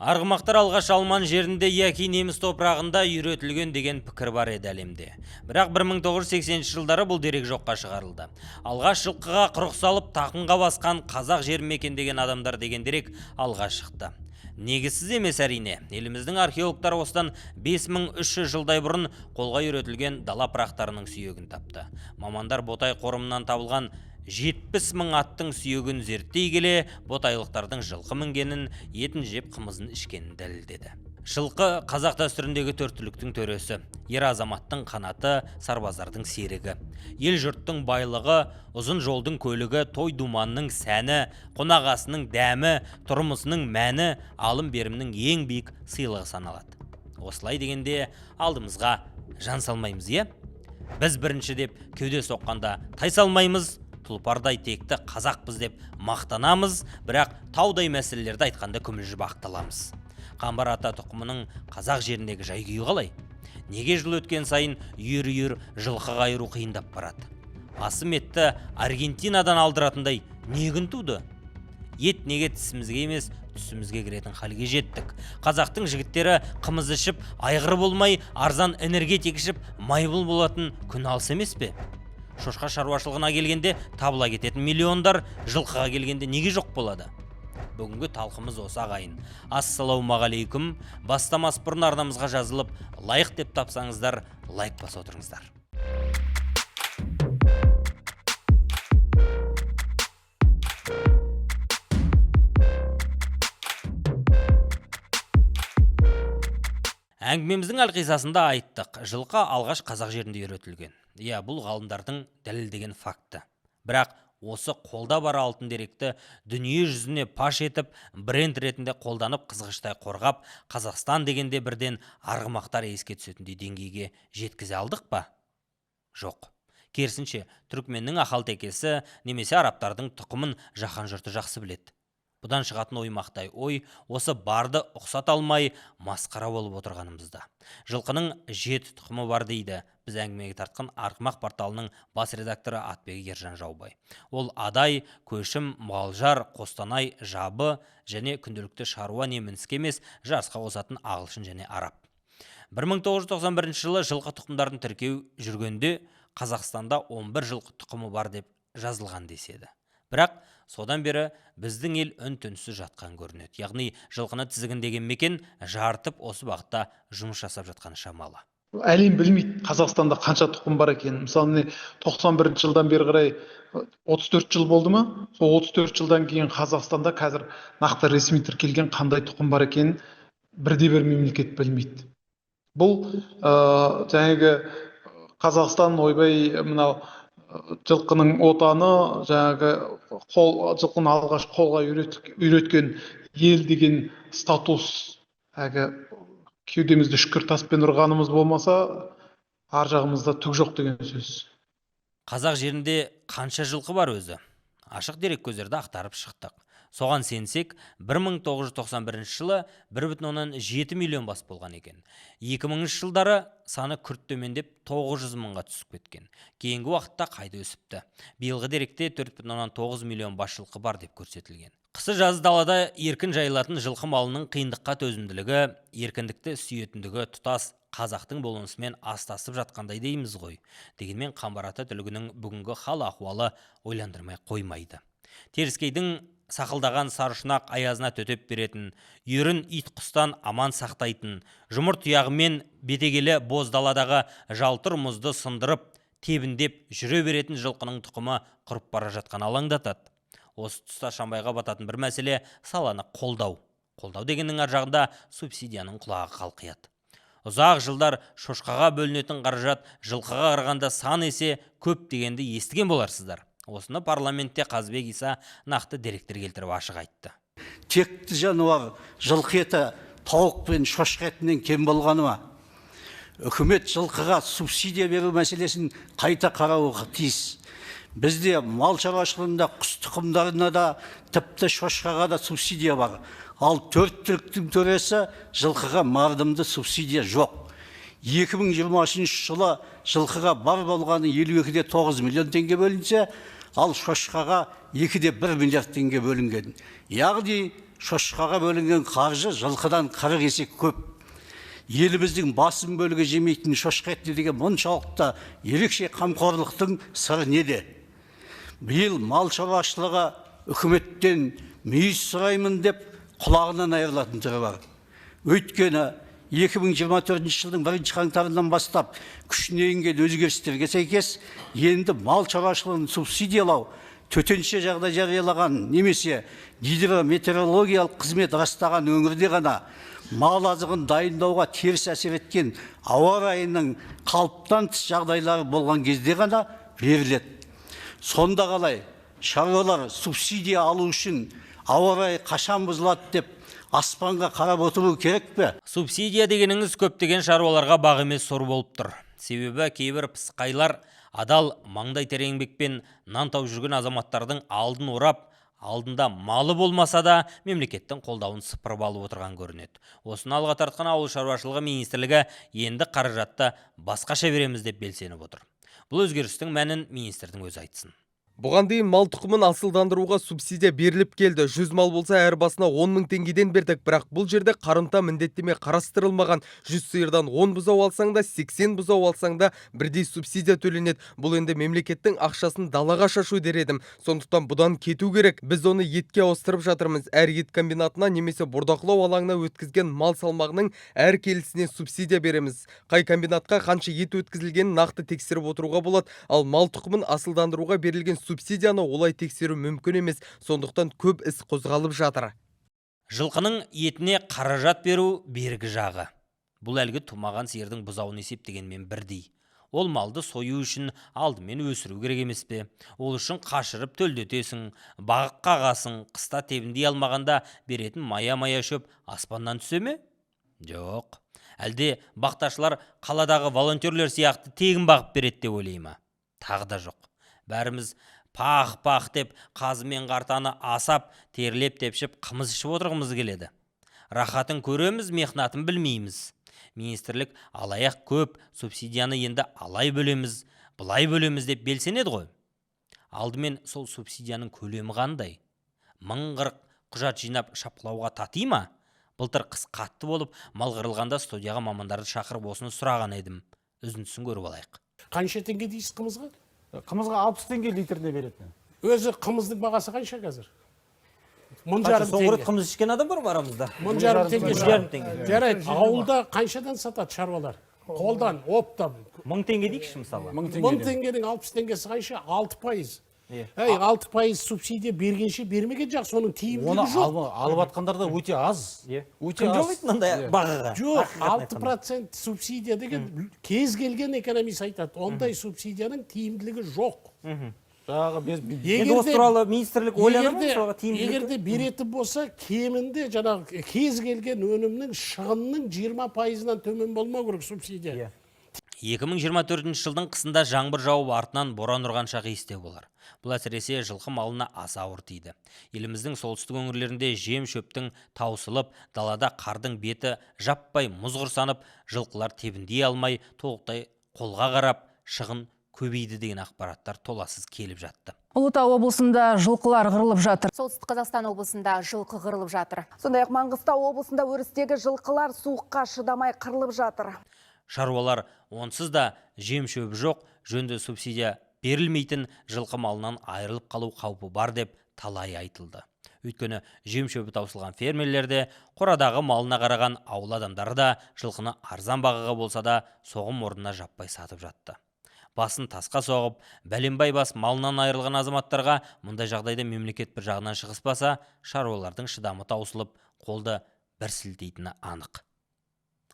Арғымақтар алғаш алман жерінде яки неміс топырағында үйретілген деген пікір бар еді әлемде. Бірақ 1980 жылдары бұл дерек жоққа шығарылды. Алғаш жылқыға құрық салып, тақымға басқан қазақ жерін мекендеген адамдар деген дерек алға шықты. Негізсіз емес әрине. Еліміздің археологтары осыдан 5300 жылдай бұрын қолға үйретілген дала пырақтарының сүйегін тапты. Мамандар Ботай қорымынан табылған 70 мың аттың сүйегін зерттей келе, ботайлықтардың жылқы мінгенін, етін жеп, қымызын ішкенін дәлелдеді. Жылқы қазақ дәстүріндегі төрт түліктің төресі, ер азаматтың қанаты, сарбаздардың серігі. Ел жұрттың байлығы, ұзын жолдың көлігі, той думанның сәні, қонақасының дәмі, тұрмысының мәні, алым берімнің ең биік сыйлығы саналады. Осылай дегенде алдымызға жан салмаймыз, иә? Біз бірінші деп кеуде соққанда тай салмаймыз, тұлпардай текті қазақпыз деп мақтанамыз, бірақ таудай мәселелерді айтқанда күмілжіп ақталамыз. Қамбар ата тұқымының қазақ жеріндегі жай-күйі қалай? Неге жыл өткен сайын үйір-үйір жылқы қайыру қиындап барады? Асым етті Аргентинадан алдыратындай не күн туды? Ет неге тісімізге емес, түсімізге кіретін халге жеттік? Қазақтың жігіттері қымыз ішіп, айғыр болмай, арзан энергетик ішіп, маймыл болатын күн алыс емес пе? Шошқа шаруашылығына келгенде табыла кететін миллиондар, жылқыға келгенде неге жоқ болады? Бүгінгі талқымыз осы ағайын. Ассалаумағалейкум. Бастамас бұрын арнамызға жазылып, лайық деп тапсаңыздар, лайк баса отырыңыздар. Әңгімеміздің әлқисасында айттық, жылқы алғаш қазақ жерінде үйретілген. Иә, бұл ғалымдардың дәлелдеген факті. Бірақ осы қолда бар алтын деректі дүние жүзіне паш етіп, бренд ретінде қолданып, қызғыштай қорғап, Қазақстан дегенде бірден арғымақтар еске түсетіндей деңгейге жеткізе алдық па? Жоқ. Керісінше, түркменнің ақалтекесі немесе арабтардың тұқымын жаһан жұрты жақсы біледі. Бұдан шығатын оймақтай ой, осы барды ұқсата алмай масқара болып отырғанымызда. Жылқының 7 тұқымы бар дейді біз әңгімеге тартқан Арғымақ порталының бас редакторы Атбегі Ержан Жаубай. Ол Адай, Көшім, Мұғалжар, Қостанай, Жабы және күнделікті шаруа не мініске емес, жарысқа қосатын ағылшын және араб. 1991 жылы жылқы тұқымдарын тіркеу жүргенде Қазақстанда 11 жылқы тұқымы бар деп жазылған деседі. Бірақ содан бері біздің ел үн-түнсіз жатқан көрінеді. Яғни жылқыны тізгіндеген мекен жарытып осы бағытта жұмыс жасап жатқан шамалы. Әлем білмейді Қазақстанда қанша тұқым бар екенін. Мысалы, міне 91 жылдан бері қарай 34 жыл болды ма? Сол 34 жылдан кейін Қазақстанда қазір нақты ресми тіркелген қандай тұқым бар екенін бірде-бір мемлекет білмейді. Бұл, жаңағы Қазақстан ойбай мынау жылқының отаны, жаңағы жылқыны алғаш қолға үйреткен ел деген статус, әлгі кеудемізді үшкір таспен ұрғанымыз болмаса, ар жағымызда түк жоқ деген сөз. Қазақ жерінде қанша жылқы бар өзі? Ашық дереккөздерді ақтарып шықтық. Соған сенсек, 1991 жылы 1,7 миллион бас болған екен. 2000 жылдары саны күрт төмендеп 900 мыңға түсіп кеткен. Кейінгі уақытта қайта өсіпті. Биылғы деректе 4,9 миллион бас жылқы бар деп көрсетілген. Қысы жазы далада еркін жайылатын жылқы малының қиындыққа төзімділігі, еркіндікті сүйетіндігі тұтас қазақтың болмысымен астасып жатқандай дейміз ғой. Дегенмен Қамбар ата түлігінің бүгінгі хал ахуалы ойландырмай қоймайды. Теріскейдің сақылдаған сарышұнақ аязына төтеп беретін, үйірін ит құстан аман сақтайтын, жұмыр тұяғымен бетегелі боз даладағы жалтыр мұзды сындырып, тебіндеп жүре беретін жылқының тұқымы құрып бара жатқан алаңдатады. Осы тұста шамбайға бататын бір мәселе саланы қолдау. Қолдау дегеннің ар жағында субсидияның құлағы қалқияды. Ұзақ жылдар шошқаға бөлінетін қаражат жылқыға қарағанда сан есе көп дегенді естіген боларсыздар. Осыны парламентте Қазбек Иса нақты деректер келтіріп ашық айтты. Текті жануар жылқы еті тауық пен шошқа етінен кем болғаны ма? Үкімет жылқыға субсидия беру мәселесін қайта қарауға тиіс. Бізде мал шаруашылығында құс тұқымдарына да, тіпті шошқаға да субсидия бар. Ал төрт түліктің төресі жылқыға мардымды субсидия жоқ. 2023 жылы жылқыға бар болғаны 52,9 миллион теңге бөлінсе, ал шошқаға 2,1 миллиард теңге бөлінген. Яғни Шошқаға бөлінген қаржы жылқыдан 40 есе көп. Еліміздің басым бөлігі жемейтін шошқа етіне деген мұншалықты ерекше қамқорлықтың сыры неде? Биыл мал шаруашылығы үкіметтен мүйіз сұраймын деп құлағынан айырылатын түрі бар. Өйткені 2024 жылдың 1 қаңтарынан бастап күшіне енген өзгерістерге сәйкес енді мал шаруашылығын субсидиялау төтенше жағдай жариялаған немесе гидрометеорологиялық қызмет растаған өңірде ғана мал азығын дайындауға теріс әсер еткен ауа райының қалыптан тыс жағдайлары болған кезде ғана беріледі. Сонда қалай шаруалар субсидия алу үшін ауа райы қашан бұзылады деп аспанға қарап отыру керек пе? Субсидия дегеніңіз көптеген шаруаларға бақ емес сор болып тұр. Себебі кейбір пысықайлар адал маңдай тер еңбекпен нан тауып жүрген азаматтардың алдын орап, алдында малы болмаса да мемлекеттің қолдауын сыпырып алып отырған көрінеді. Осыны алға тартқан Ауыл шаруашылығы министрлігі енді қаражатты басқаша береміз деп белсеніп отыр. Бұл өзгерістің мәнін министрдің өзі айтсын. Бұған дейін мал тұқымын асылдандыруға субсидия беріліп келді. 100 мал болса, әр басына 10 мың теңгеден бердік. Бірақ бұл жерде қарымта міндеттеме қарастырылмаған. 100 сиырдан 10 бұзау алсаң да, 80 бұзау алсаң да бірдей субсидия төленеді. Бұл енді мемлекеттің ақшасын далаға шашу дер едім. Сондықтан бұдан кету керек. Біз оны етке ауыстырып жатырмыз. Әр ет комбинатына немесе бордақылау алаңына өткізген мал салмағының әр келісіне субсидия береміз. Қай комбинатқа қанша ет өткізілгенін нақты тексеріп отыруға болады. Ал мал тұқымын асылдандыруға берілген субсидияны олай тексеру мүмкін емес. Сондықтан көп іс қозғалып жатыр. Жылқының етіне қаражат беру бергі жағы. Бұл әлгі тумаған сиырдың бұзауын есептегенмен бірдей. Ол малды сою үшін алдымен өсіру керек емес пе? Ол үшін қашырып төлдетесің, бағып қағасың, қыста тебіндей алмағанда беретін мая-мая шөп аспаннан түсе ме? Жоқ. Әлде бақташылар қаладағы волонтерлер сияқты тегін бағып береді деп ойлай ма? Тағы да жоқ. Бәріміз пах-пах деп қазы мен қартаны асап, терлеп тепшіп қымыз ішіп отырғымыз келеді. Рахатын көреміз, мехнатын білмейміз. Министрлік алаяқ көп, субсидияны енді алай бөлеміз, былай бөлеміз деп белсенеді ғой. Алдымен сол субсидияның көлемі қандай? 1040 құжат жинап шапқылауға тати ма? Былтыр қыс қатты болып, мал қырылғанда студияға мамандарды шақырып осыны сұраған едім. Үзіндісін көріп алайық. Қанша теңге дейсіз қымызға? Қымызға 60 теңге литріне беретін. Өзі қымыздың бағасы қанша қазір? 1500 Соңғы рет теңге. қымыз ішкен адам бар ма арамызда? 1500 теңге. 1500 теңге. Жарайды, ауылда қаншадан сатады шаруалар? Қолдан, оптом. 1000 теңге дейікші мысалы. 1000 1000 теңгеден. теңгенің 60 теңгесі қанша? 6%. Әй, 6% субсидия бергенше бермеген жақсы, оның Оны тиімділігі жоқ. алып жатқандар да өте аз. Өте Кім аз. жолайды мынандай бағаға? Жоқ, Ақиқатын айтқанда. 6% субсидия деген кез келген экономист айтады. Ондай субсидияның тиімділігі жоқ. Жаңағы Енді осы туралы министрлік ойлана ма мысалға тиімділігі? Егер де беретін болса, кемінде жаңағы кез келген өнімнің шығынның 20%-ынан төмен болмау керек субсидия. 2024 жылдың қысында жаңбыр жауып, артынан боран ұрған шақ есте болар. Бұл әсіресе жылқы малына аса ауыр тиді. Еліміздің солтүстік өңірлерінде жем шөптің таусылып, далада қардың беті жаппай мұз құрсанып, жылқылар тебіндей алмай, толықтай қолға қарап, шығын көбейді деген ақпараттар толассыз келіп жатты. Ұлытау облысында жылқылар қырылып жатыр. Солтүстік Қазақстан облысында жылқы қырылып жатыр. Сондай-ақ Маңғыстау облысында өрістегі жылқылар суыққа шыдамай қырылып жатыр. Шаруалар онсыз да жем шөбі жоқ, жөнді субсидия берілмейтін жылқы малынан айырылып қалу қаупі бар деп талай айтылды. Өйткені жем шөбі таусылған фермерлер де, қорадағы малына қараған ауыл адамдары да жылқыны арзан бағаға болса да соғым орнына жаппай сатып жатты. Басын тасқа соғып, бәленбай бас малынан айырылған азаматтарға мұндай жағдайда мемлекет бір жағынан шығыспаса, шаруалардың шыдамы таусылып, қолды бір сілтейтіні анық.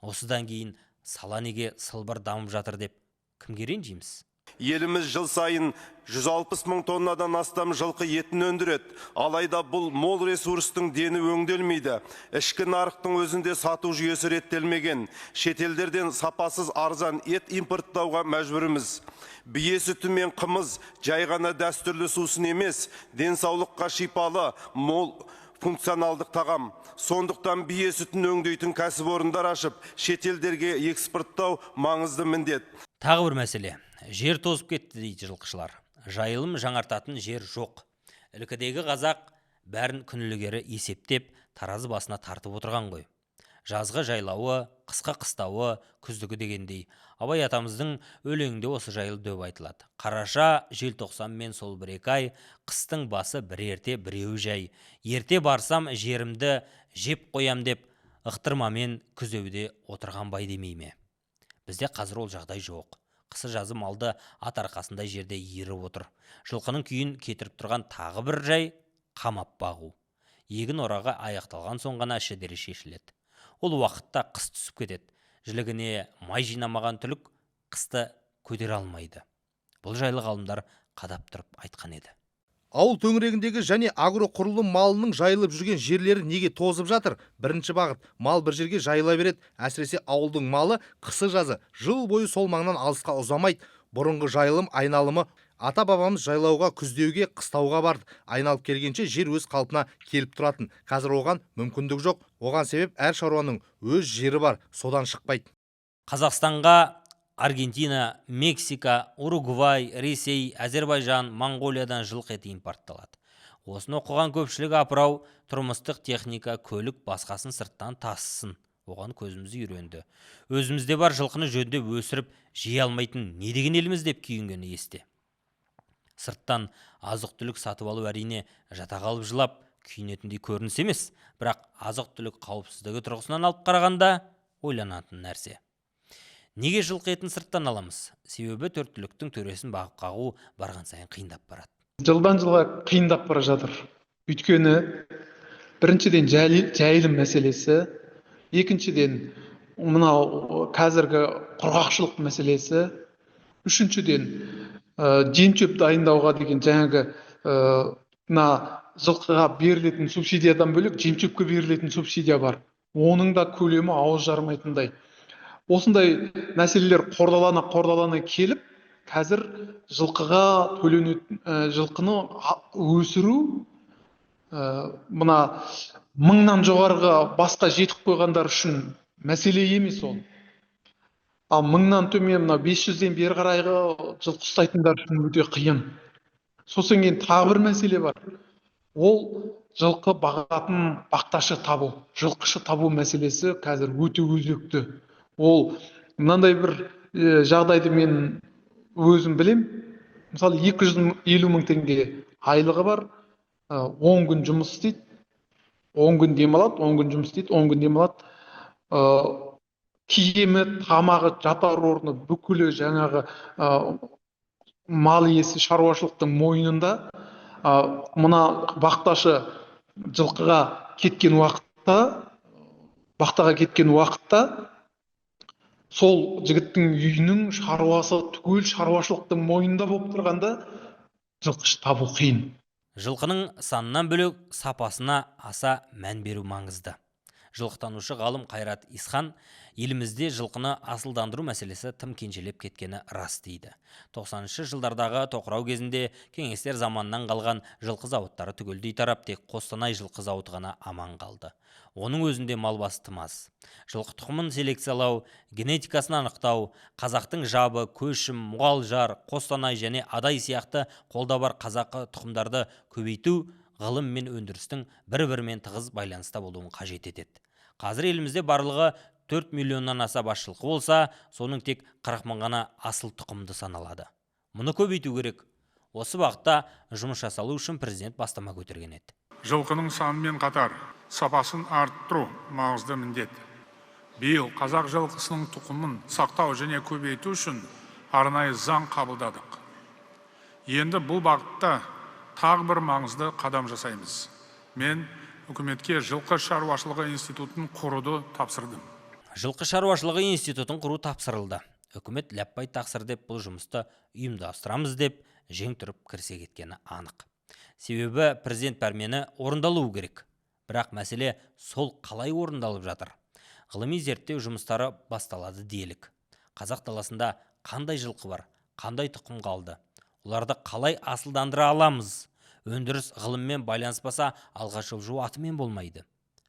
Осыдан кейін сала неге сылбыр дамып жатыр деп кімге ренжиміз? Еліміз жыл сайын 160 мың тоннадан астам жылқы етін өндіреді. Алайда бұл мол ресурстың дені өңделмейді. Ішкі нарықтың өзінде сату жүйесі реттелмеген. Шетелдерден сапасыз арзан ет импорттауға мәжбүрміз. Бие сүті мен қымыз жай ғана дәстүрлі сусын емес, денсаулыққа шипалы, мол функционалдық тағам. Сондықтан бие сүтін өңдейтін кәсіпорындар ашып, шетелдерге экспорттау маңызды міндет. Тағы бір мәселе. Жер тозып кетті дейді жылқышылар. Жайылым жаңартатын жер жоқ. Ілкідегі қазақ бәрін күнілгері есептеп, таразы басына тартып отырған ғой. Жазғы жайлауы, қысқы қыстауы, күздігі дегендей. Абай атамыздың өлеңінде осы жайлы дөп айтылады. Қараша, желтоқсан мен сол 1-2 ай, қыстың басы бір ерте, біреуі жай. Ерте барсам жерімді жеп қоям деп, ықтырмамен күзеуде отырған бай демей ме? Бізде қазір ол жағдай жоқ. Қысы жазы малды ат арқасындай жерде иіріп отыр. Жылқының күйін кетіріп тұрған тағы бір жай қамап бағу. Егін орағы аяқталған соң ғана шідері шешіледі. Ол уақытта қыс түсіп кетеді. Жілігіне май жинамаған түлік қысты көтере алмайды. Бұл жайлы ғалымдар қадап тұрып айтқан еді. Ауыл төңірегіндегі және агроқұрылым малының жайылып жүрген жерлері неге тозып жатыр? Бірінші бағыт, мал бір жерге жайыла береді. Әсіресе ауылдың малы қысы жазы жыл бойы сол маңнан алысқа ұзамайды. Бұрынғы жайылым айналымы ата-бабамыз жайлауға, күздеуге, қыстауға барды. Айналып келгенше жер өз қалпына келіп тұратын. Қазір оған мүмкіндік жоқ. Оған себеп әр шаруаның өз жері бар, содан шықпайды. Қазақстанға Аргентина, Мексика, Уругвай, Ресей, Әзербайжан, Моңғолиядан жылқы еті импортталады. Осыны оқыған көпшілік апырау, тұрмыстық техника, көлік басқасын сырттан тасысын. Оған көзіміз үйренді. Өзімізде бар жылқыны жөндеп өсіріп жей алмайтын не деген еліміз деп күйінгені есте. Сырттан азық-түлік сатып алу әрине жата қалып жылап күйінетіндей көрініс емес, бірақ азық-түлік қауіпсіздігі тұрғысынан алып қарағанда ойланатын нәрсе. Неге жылқы етін сырттан аламыз? Себебі төрт түліктің төресін бағып қағу барған сайын қиындап барады. Жылдан жылға қиындап бара жатыр. Өйткені біріншіден жайылым мәселесі, екіншіден мынау қазіргі құрғақшылық мәселесі, үшіншіден жем-шөп дайындауға деген жаңағы мына жылқыға берілетін субсидиядан бөлек жем-шөпке берілетін субсидия бар. Оның да көлемі ауыз жармайтындай. Осындай мәселелер қордалана келіп, қазір жылқыға төленетін, жылқыны өсіру мына 1000-нан жоғарғы басқа жетіп қойғандар үшін мәселе емес ол. Ал 1000-нан төмен мына 500-ден бері қарайғы жылқы ұстайтындар үшін өте қиын. Сосын кейін тағы бір мәселе бар. Ол жылқы бағатын бақташы табу, жылқышы табу мәселесі қазір өте өзекті. Ол мынандай бір жағдайды мен өзім білем. Мысалы, 250 мың теңге айлығы бар, 10 күн жұмыс істейді, 10 күн демалады, 10 күн жұмыс істейді, 10 күн демалады. Киімі, тамағы, жатар орны бүкілі жаңағы мал иесі шаруашылықтың мойнында. Мына бақташы жылқыға кеткен уақытта, бақтаға кеткен уақытта сол жігіттің үйінің шаруасы түгел шаруашылықтың мойнында болып тұрғанда жылқышы табу қиын. Жылқының санынан бөлек сапасына аса мән беру маңызды. Жылқытанушы ғалым Қайрат Исхан елімізде жылқыны асылдандыру мәселесі тым кенжелеп кеткені рас дейді. 90-шы жылдардағы тоқырау кезінде кеңестер заманынан қалған жылқы зауыттары түгелдей тарап, тек Қостанай жылқы зауыты ғана аман қалды. Оның өзінде мал басы тым аз. Жылқы тұқымын селекциялау, генетикасын анықтау, қазақтың жабы, көшім, мұғалжар, Қостанай және Адай сияқты қолда бар қазақы тұқымдарды көбейту ғылым мен өндірістің бір-бірімен тығыз байланыста болуын қажет етеді. Қазір елімізде барлығы 4 миллионнан аса бас жылқы болса, соның тек 40 мың ғана асыл тұқымды саналады. Мұны көбейту керек. Осы бағытта жұмыс жасалу үшін президент бастама көтерген еді. Жылқының санымен қатар сапасын арттыру маңызды міндет. Биыл қазақ жылқысының тұқымын сақтау және көбейту үшін арнайы заң қабылдадық. Енді бұл бағытта тағы бір маңызды қадам жасаймыз. Мен үкіметке жылқы шаруашылығы институтын құруды тапсырдым. Жылқы шаруашылығы институтын құру тапсырылды. Үкімет ләппай тақсыр деп бұл жұмысты ұйымдастырамыз деп жең түріп кірісе кеткені анық. Себебі президент пәрмені орындалуы керек. Бірақ мәселе сол қалай орындалып жатыр. Ғылыми зерттеу жұмыстары басталады делік. Қазақ даласында қандай жылқы бар, қандай тұқым қалды? Оларды қалай асылдандыра аламыз? Өндіріс ғылыммен байланыспаса, алға жылжу атымен болмайды.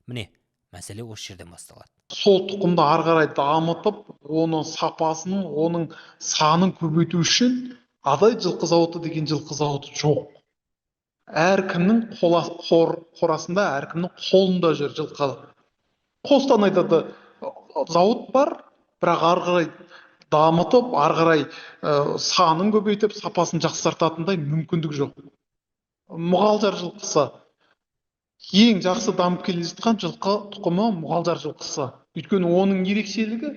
Міне, мәселе осы жерден басталады. Сол тұқымды ары қарай дамытып, оның сапасын, оның санын көбейту үшін Адай жылқы зауыты деген жылқы зауыты жоқ. Әркімнің қорасында, әркімнің қолында жүр жылқы. Қостанайда да зауыт бар, бірақ ары қарай дамытып, ары қарай санын көбейтіп, сапасын жақсартатындай мүмкіндік жоқ. Мұғалжар жылқысы ең жақсы дамып келе жатқан жылқы тұқымы мұғалжар жылқысы. Өйткені оның ерекшелігі,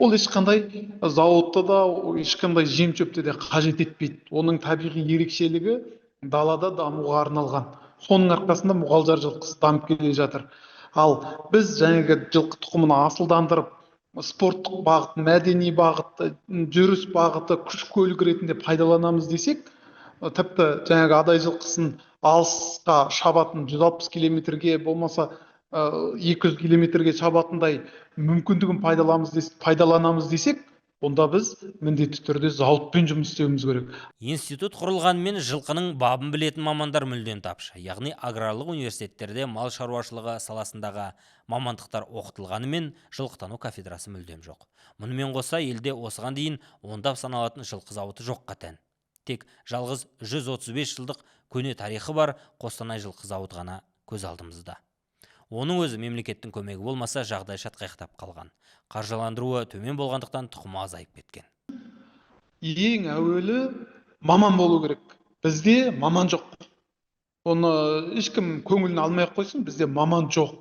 ол ешқандай зауытты да, ешқандай жем шөпті де қажет етпейді. Оның табиғи ерекшелігі далада дамуға арналған. Соның арқасында мұғалжар жылқысы дамып келе жатыр. Ал біз жаңағы жылқы тұқымын асылдандырып, спорттық бағыт, мәдени бағыт, жүріс бағыты, күш көлік ретінде пайдаланамыз десек, тіпті жаңағы адай жылқысын алысқа шабатын 160 километрге болмаса 200 километрге шабатындай мүмкіндігін пайдаланамыз десек, онда біз міндетті түрде зауытпен жұмыс істеуіміз керек. Институт құрылғанымен жылқының бабын білетін мамандар мүлдем тапшы. Яғни аграрлық университеттерде мал шаруашылығы саласындағы мамандықтар оқытылғанымен жылқытану кафедрасы мүлдем жоқ. Мұнымен қоса елде осыған дейін ондап саналатын жылқы зауыты жоққа тән. Тек жалғыз 135 жылдық көне тарихы бар Қостанай жылқы зауыты ғана көз алдымызда. Оның өзі мемлекеттің көмегі болмаса жағдай шатқаяқтап қалған. Қаржыландыруы төмен болғандықтан тұқымы азайып кеткен. Ең әуелі маман болу керек. Бізде маман жоқ. Оны ешкім көңілін алмай ақ қойсын, бізде маман жоқ,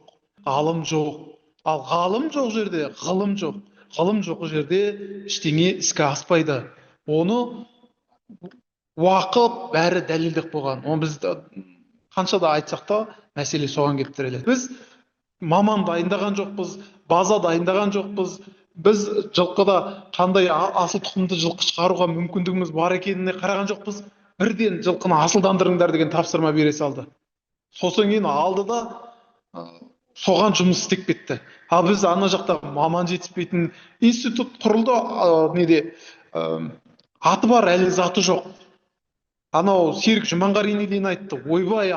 ғалым жоқ. Ал ғалым жоқ жерде ғылым жоқ. Ғылым жоқ жерде ештеңе іске аспайды. Оны уақыт бәрі дәлелдеп қойған. Оны біз қанша да айтсақ та мәселе соған келіп тіреледі. Біз маман дайындаған жоқпыз, база дайындаған жоқпыз. Біз жылқыда қандай асыл тұқымды жылқы шығаруға мүмкіндігіміз бар екеніне қараған жоқпыз. Бірден жылқыны асылдандырыңдар деген тапсырма бере салды. Сосын кейін алды да соған жұмыс істеп кетті. Ал біз ана жақта маман жетіспейтін институт құрылды, неде аты бар, әлі заты жоқ. Анау Серік Жұманғаринге дейін айтты, ойбай,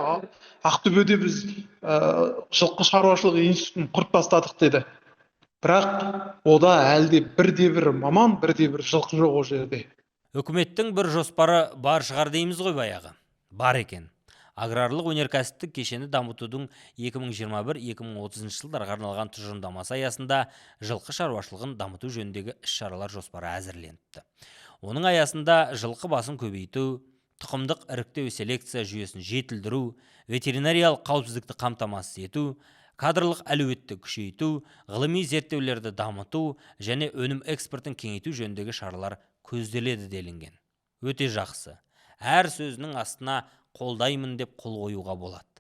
Ақтөбеде біз жылқы шаруашылығы институтын құрып тастадық деді. Бірақ ода әлде бірде-бір маман, бірде-бір жылқы жоқ ол жерде. Үкіметтің бір жоспары бар шығар дейміз ғой баяғы. Бар екен. Аграрлық өнеркәсіптік кешенді дамытудың 2021-2030 жылдарға арналған тұжырымдамасы аясында жылқы шаруашылығын дамыту жөніндегі іс-шаралар жоспары әзірленіпті. Оның аясында жылқы басын көбейту, тұқымдық іріктеу селекция жүйесін жетілдіру, ветеринариялық қауіпсіздікті қамтамасыз ету, кадрлық әлеуетті күшейту, ғылыми зерттеулерді дамыту және өнім экспортын кеңейту жөніндегі шаралар көзделеді делінген. Өте жақсы. Әр сөзінің астына қолдаймын деп қол қоюға болады.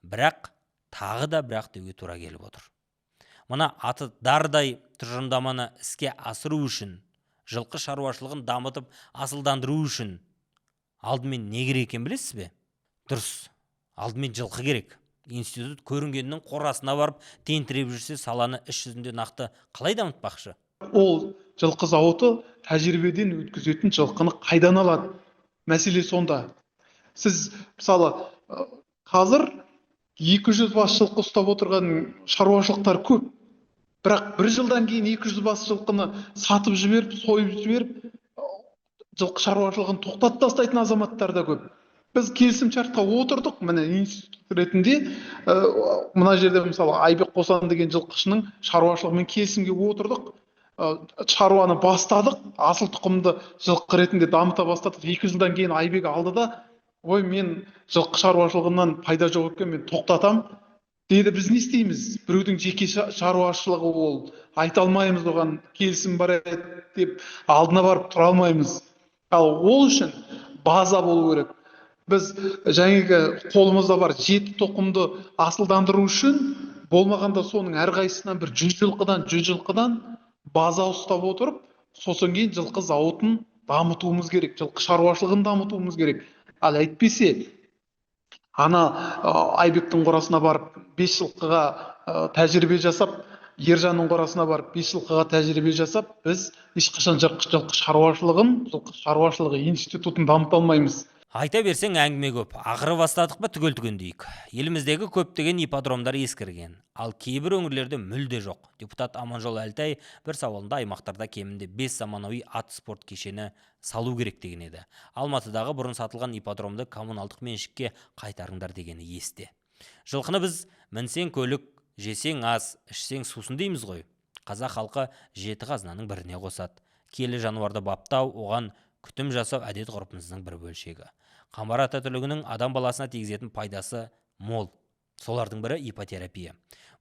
Бірақ тағы да бірақ деуге тура келіп отыр. Мына аты дардай тұжырымдаманы іске асыру үшін, жылқы шаруашылығын дамытып асылдандыру үшін алдымен не керек екенін білесіз бе? Дұрыс, алдымен жылқы керек. Институт көрінгеннің қорасына барып тентіреп жүрсе, саланы іс жүзінде нақты қалай дамытпақшы? Ол жылқы зауыты тәжірибеден өткізетін жылқыны қайдан алады? Мәселе сонда. Сіз, мысалы, қазір 200 бас жылқы ұстап отырған шаруашылықтар көп. Бірақ бір жылдан кейін 200 бас жылқыны сатып жіберіп, сойып жіберіп, жылқы шаруашылығын тоқтатып тастайтын азаматтар да көп. Біз келісімшартқа отырдық, міне институт ретінде, мына жерде мысалы Айбек Қосан деген жылқышының шаруашылығымен келісімге отырдық, шаруаны бастадық, асыл тұқымды жылқы ретінде дамыта бастадық. 2 жылдан кейін Айбек алды да, ой, мен жылқы шаруашылығынан пайда жоқ екен, мен тоқтатам деді. Біз не істейміз? Біреудің жеке шаруашылығы ол, айта алмаймыз оған келісім бар еді деп алдына барып тұра алмаймыз. Ал ол үшін база болу керек. Біз жаңағы қолымызда бар 7 тұқымды асылдандыру үшін болмағанда соның әрқайсысынан бір 100 жылқыдан 100 жылқыдан база ұстап отырып, сосын кейін жылқы зауытын дамытуымыз керек, жылқы шаруашылығын дамытуымыз керек. Ал әйтпесе ана Айбектің қорасына барып 5 жылқыға тәжірибе жасап, Ержанның қорасына барып 5 жылқыға тәжірибе жасап, біз ешқашан жылқы шаруашылығын, жылқы шаруашылығы институтын дамыта алмаймыз. Айта берсең, әңгіме көп. Ақыры бастадық па, түгел түгендейік. Еліміздегі көптеген ипподромдар ескірген, ал кейбір өңірлерде мүлде жоқ. Депутат Аманжол Әлтай бір сауалында аймақтарда кемінде 5 заманауи ат спорт кешені салу керек деген еді. Алматыдағы бұрын сатылған ипподромды коммуналдық меншікке қайтарыңдар дегені есте. Жылқыны біз мінсең көлік, жесең ас, ішсең сусын дейміз ғой. Қазақ халқы жеті қазынаның біріне қосады. Киелі жануарды баптау, оған күтім жасау әдет ғұрпымыздың бір бөлшегі. Қамбар ата түлігінің адам баласына тигізетін пайдасы мол. Солардың бірі иппотерапия.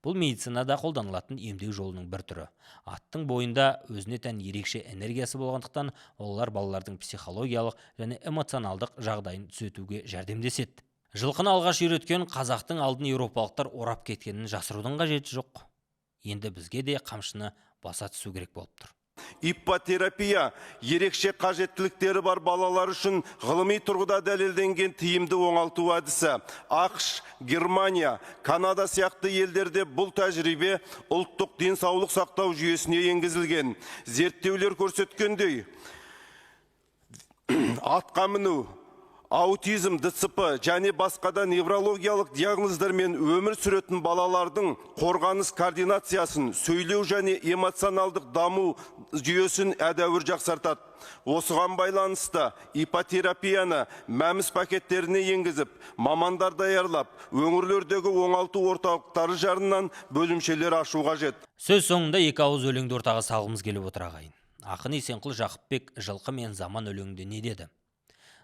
Бұл медицинада қолданылатын емдеу жолының бір түрі. Аттың бойында өзіне тән ерекше энергиясы болғандықтан, олар балалардың психологиялық және эмоционалдық жағдайын түзетуге жәрдемдеседі. Жылқыны алғаш үйреткен қазақтың алдын еуропалықтар орап кеткенін жасырудың қажеті жоқ. Енді бізге де қамшыны баса түсу керек болып тұр. Иппотерапия ерекше қажеттіліктері бар балалар үшін ғылыми тұрғыда дәлелденген тиімді оңалту әдісі. АҚШ, Германия, Канада сияқты елдерде бұл тәжірибе ұлттық денсаулық сақтау жүйесіне енгізілген. Зерттеулер көрсеткендей, атқа міну аутизм, ДЦП және басқа да неврологиялық диагноздармен өмір сүретін балалардың қорғаныс координациясын, сөйлеу және эмоционалдық даму жүйесін әдәуір жақсартады. Осыған байланысты иппотерапияны МӘМС пакеттеріне енгізіп, мамандар даярлап, өңірлердегі оңалту орталықтары жанынан бөлімшелер ашу қажет. Сөз соңында екі ауыз өлеңді ортаға салғымыз келіп отыр, ағайын. Ақын Есенқұл Жақыпбек «Жылқы мен заман» өлеңінде не деді?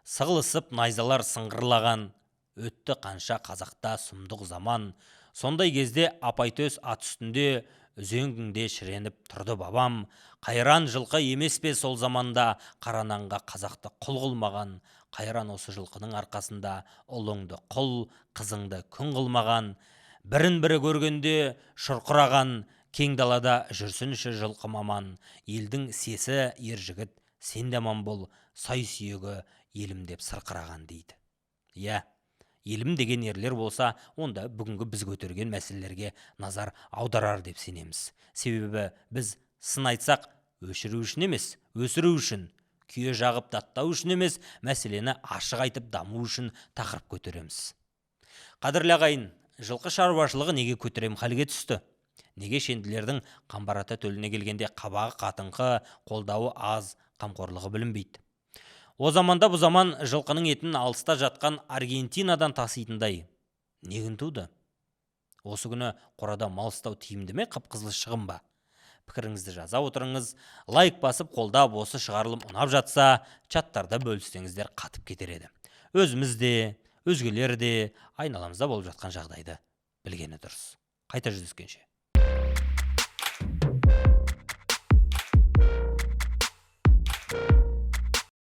Сығылысып найзалар сыңғырлаған, өтті қанша қазақта сұмдық заман. Сондай кезде апайтөс ат үстінде үзеңгіңде шіреніп тұрды бабам. Қайран жылқы емес пе сол заманда қара нанға қазақты құл қылмаған? Қайран осы жылқының арқасында ұлыңды құл, қызыңды күң қылмаған. Бірін бірі көргенде шұрқыраған, кең далада жүрсінші жылқы маман. Елдің сесі ер жігіт, сен де аман бол, сай сүйегі елім деп сырқыраған дейді. Иә, елім деген ерлер болса, онда бүгінгі біз көтерген мәселелерге назар аударар деп сенеміз. Себебі біз сын айтсақ, өшіру үшін емес, өсіру үшін, күйе жағып даттау үшін емес, мәселені ашық айтып даму үшін тақырып көтереміз. Қадірлі ағайын, жылқы шаруашылығы неге көтерем халге түсті? Неге шенділердің Қамбар ата төліне келгенде қабағы қатыңқы, қолдауы аз, қамқорлығы білінбейді? О заманда бұ заман жылқының етін алыста жатқан Аргентинадан таситындай не күн туды? Осы күні қорада мал ұстау тиімді ме, қып-қызыл шығын ба? Пікіріңізді жаза отырыңыз, лайк басып қолдап, осы шығарылым ұнап жатса, чаттарда бөліссеңіздер қатып кетер еді. Өзіміз де, өзгелер де айналамызда болып жатқан жағдайды білгені дұрыс. Қайта жүздескенше.